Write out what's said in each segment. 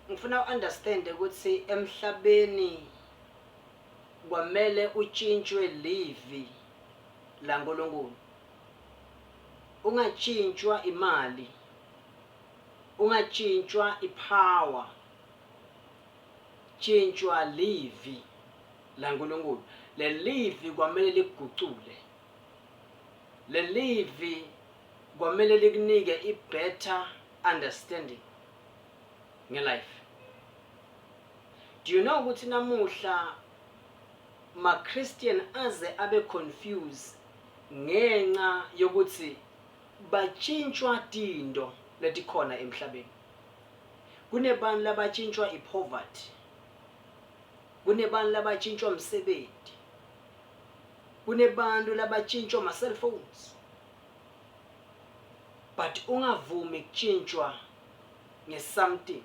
Ngifuna u-understand ukuthi emhlabeni kwamele utshintshwe livi laNkulunkulu. Ungatshintshwa imali, ungatshintshwa ipower, tshintshwa livi laNkulunkulu. Lelivi kwamele likugucule. Lelivi kwamele likunike i-better understanding nge-life. Do you know ukuthi namuhla ma-Christian aze abe confused ngenxa yokuthi batshintshwa tinto letikhona emhlabeni. Kunebantu labatshintshwa i-poverty. Kunebantu labatshintshwa umsebenzi. Kunebantu labatshintshwa ama-cellphones. But ungavumi kutshintshwa nge-something.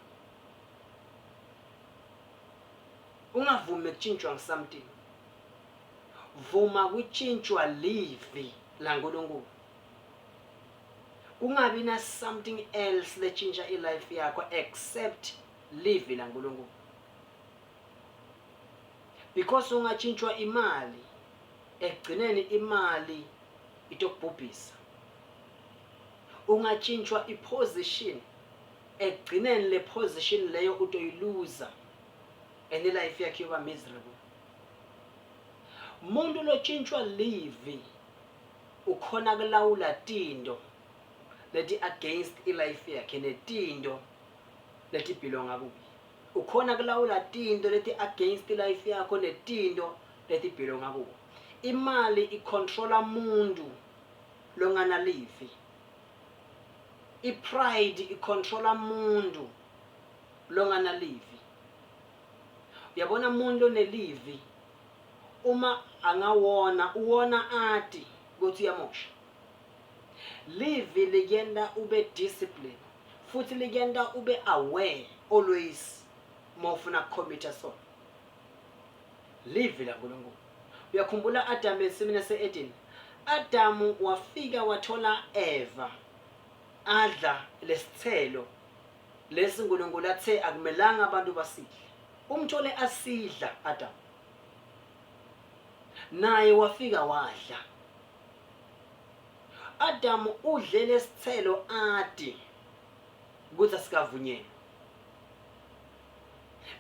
Ungavumi kutshintshwa nge-something. Vuma kutshintshwa livi laNkulunkulu. Kungabi na something else letshintsha i-life yakho except livi laNkulunkulu. Because ungatshintshwa imali, ekugcineni imali itokubhubhisa. Ungatshintshwa i-position, ekugcineni le position leyo utoyiluza and i-life yakho iyoba miserable. Umuntu lotshintshwa livi ukhona kulawula tinto leti against i-life yakhe netinto leti belonga kuye. Ukhona kulawula tinto leti against i-life yakho netinto leti belonga kuwe. Imali icontrola umuntu longanalivi. I-pride icontrola umuntu longanalivi. Uyabona umuntu onelivi uma angawona uwona ati ukuthi uyamosha. Livi likuyenta ube discipline futhi likuyenta ube aware always uma ufuna ukucommit sono. Livi laNkulunkulu. Uyakhumbula Adam ensimini yase-Eden? Adamu wafika wathola Eva adla lesithelo lesi uNkulunkulu athe akumelanga abantu basidle. Umthole asidla Adam. Naye wafika wadla. Adam udle lesithelo ati ukuthi asikavunyelwa.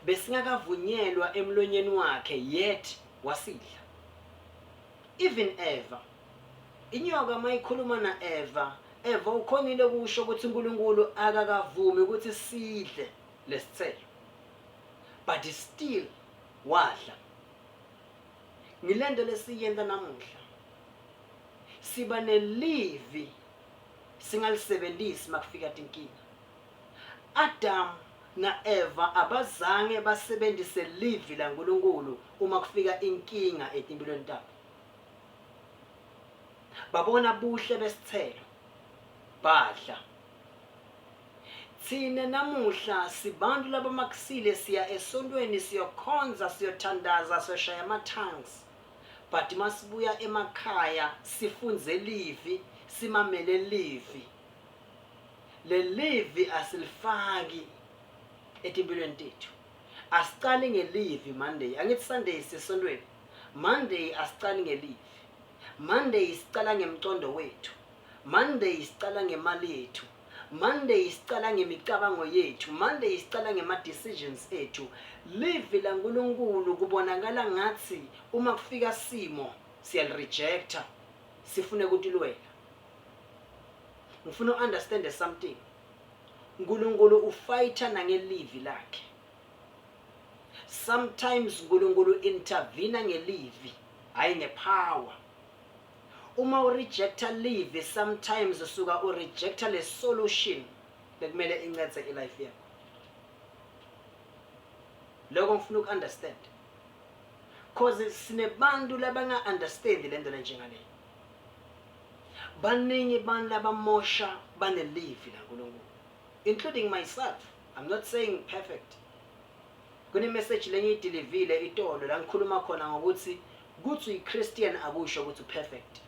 Besingakavunyelwa emlonyeni wakhe yet wasidla. Even Eva. Inyoka mayikhuluma na Eva, Eva ukhonile kusho ukuthi uNkulunkulu akakavumi ukuthi sidle lesithelo. But still wadla. Ngilento lesiyenta namuhla. Siba nelivi singalisebenzisi makufika tinkinga. Adam naEva abazange basebenzise livi laNkulunkulu uma kufika inkinga etimpilweni tabo. Babona buhle besithelo badla. Thina namuhla sibantu labamakisile, siya esontweni, siyokhonza, siyothandaza, siyoshaya ama-tongues, but masibuya emakhaya sifunze livi, simamele livi. Le livi asilifaki etimpilweni tethu. Asicali ngelivi Monday, angithi Sunday sisesontweni. Monday asicali ngelivi. Monday sicala ngemcondo wethu. Monday sicala ngemali yethu. Monday sicala ngemicabango yethu. Monday sicala ngema decisions ethu. Livi laNkulunkulu kubonakala ngathi uma kufika simo siyalirejecta, sifune ukutilwela. Ngifuna u-understand something. uNkulunkulu ufighter nangelivi lakhe. Sometimes uNkulunkulu intervene ngelivi, hayi ngepower. Uma urejecta livi sometimes usuka urejecta le solution lekumele incede i-life yakho. Lokho ngifuna uku-understand. Cause sinebantu labanga understand lento lenjengaleyo. Baningi abantu labamosha banelivi laNkulunkulu, including myself. I'm not saying perfect. Kune message lengiyidilivile itolo la ngikhuluma khona ngokuthi kuthi uyi-Christian akusho ukuthi uperfect.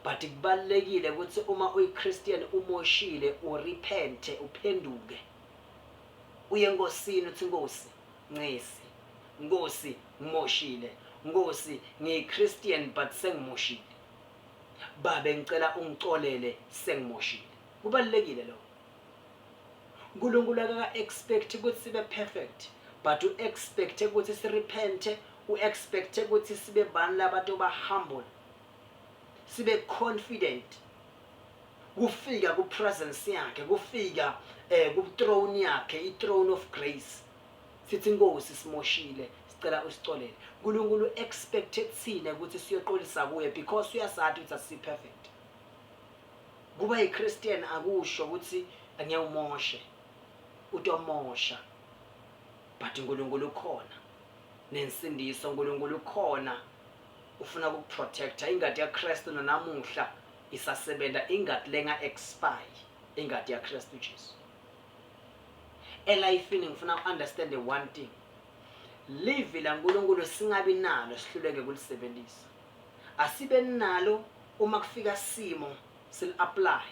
But kubalulekile ukuthi uma uyi-Christian umoshile urepente, uphenduke. Uye enkosini uthi Nkosi, ncesi. Nkosi, ngimoshile. Nkosi, ngiyi-Christian but sengimoshile. Babe ngicela ungicolele sengimoshile. Kubalulekile lokho. uNkulunkulu akaka-expect ukuthi sibe perfect but u-expect ukuthi sirepente, u-expect ukuthi sibe bani labantu ba-humble, sibe confident kufika ku-presence yakhe, kufika ku-throne yakhe, i-throne of grace. Sithi Nkosi simoshile, sicela usicolele. uNkulunkulu expected thina ukuthi siyoxolisa kuye because uyasathi ukuthi asi perfect. Kuba yiChristian akusho ukuthi angeke umoshe, utomosha, but uNkulunkulu ukhona nensindiso. uNkulunkulu ukhona ufuna ukukuprotecta. Ingadi yaKristu nanamuhla isasebenza, ingadi lenga expire, ingadi yaKristu Jesu. Elifini ngifuna u-understand one thing: livi laNkulunkulu singabi nalo sihluleke kulisebenzisa. Asibe nalo, uma kufika simo sil-apply.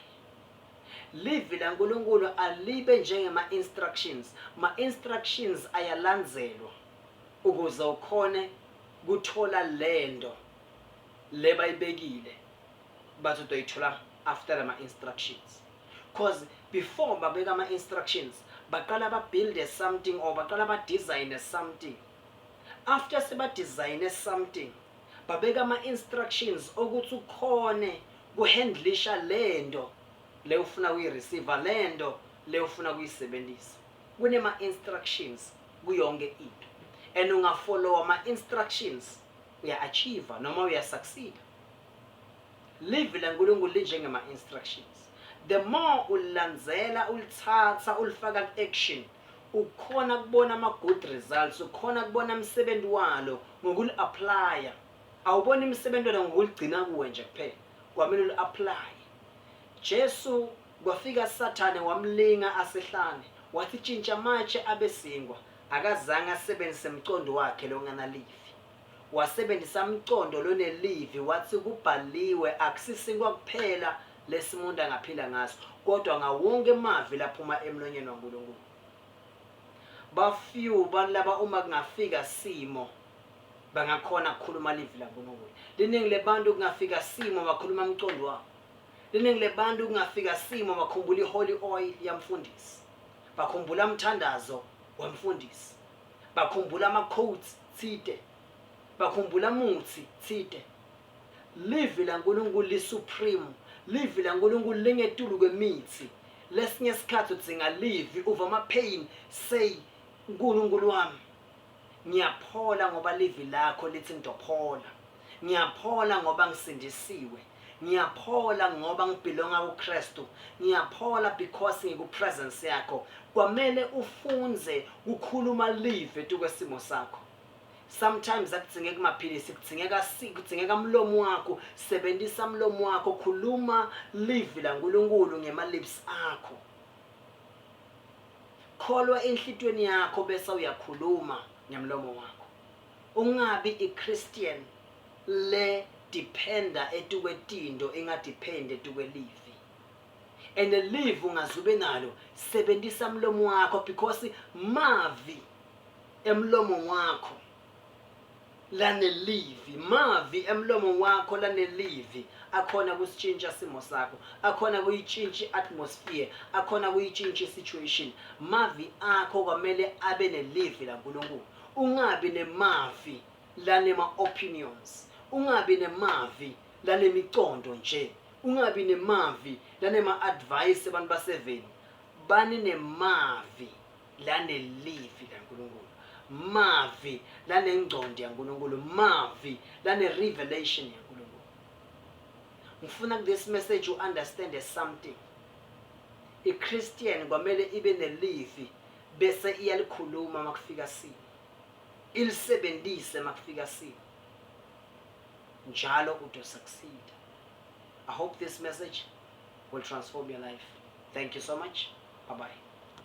Livi laNkulunkulu alibe njengema-instructions. Ma-instructions ayalandzelwa ukuze ukhone kuthola lento le bayibekile bathi utoyithola after ama-instructions, cause before babeka ama-instructions baqala babuilde something or baqala badesigne something. After sebadesigne something, babeka ama-instructions okuthi ukhone kuhandlisha lento le ufuna kuyireceive, lento le ufuna kuyisebenzisa. Kunema-instructions kuyonke into and ungafollow ama-instructions uya-achieve noma uyasucceed. Livi laNkulunkulu linjengema-instructions. The more ulilandzela, ulithatha, ulifaka ku-action, ukhona kubona ama-good results, ukhona kubona umsebenzi walo ngokuli-applya. Awuboni imisebenzi walo ngokuligcina kuwe nje kuphela, kwamele uli-apply. Jesu kwafika Sathane wamlinga asehlane, wathi tshintsha amatshe abe sinkwa. Akazange asebenzise mcondo wakhe longanalivi, wasebenzisa mcondo lonelivi, wathi kubhaliwe, akusisinkwa kuphela lesimuntu angaphila ngaso, kodwa ngawonke emavi laphuma emlonyeni waNkulunkulu. Bafew bantu laba uma kungafika simo bangakhona ukukhuluma livi laNkulunkulu. Liningi lebantu kungafika simo bakhuluma umcondo wabo. Liningi lebantu kungafika simo bakhumbula i-holy oil yamfundisi, bakhumbula umthandazo wamfundisi, bakhumbula ama-quotes thide, bakhumbula muthi thide. Livi laNkulunkulu li-supreme, livi laNkulunkulu lingetulu kwemithi. Lesinye isikhathi udzinga livi, uva ama-pain, say uNkulunkulu wami ngiyaphola ngoba livi lakho lithi ngidophola, ngiyaphola ngoba ngisindisiwe, ngiyaphola ngoba ngibelonga kuKristu, ngiyaphola because ngiku-presence yakho. Kwamele ufunze kukhuluma live tukwesimo sakho. Sometimes akudzingeki maphilisi, kudzingeka mlomo wakho. Sebenzisa mlomo wakho, khuluma livi laNkulunkulu ngema-lips akho. Kholwa enhlitweni yakho bese uyakhuluma ngemlomo wakho. Ungabi i-Christian le dependa etukwetindo, ingadepend etukwelivi. And live ungazube nalo, sebenzisa mlomo wakho because mavi emlomo wakho lanelivi, mavi emlomo wakho lanelivi akhona kusitshintsha simo sakho, akhona kuyitshintsha i-atmosphere, akhona kuyitshintsha i-situation. Mavi akho kwamele abe nelivi laNkulunkulu. Ungabi nemavi lanema-opinions, ungabi nemavi lanemicondo nje, ungabi nemavi lanema-advice abantu baseveni. Bani nemavi lanelivi laNkulunkulu, mavi lanengcondo yaNkulunkulu, mavi lane-revelation yaNkulunkulu. Ngifuna this message you understand something: i-Christian kwamele ibe nelivi bese iyalikhuluma makufika simo, ilisebenzise makufika simo njalo, uto succeed. I hope this message will transform your life. Thank you so much. Bye bye.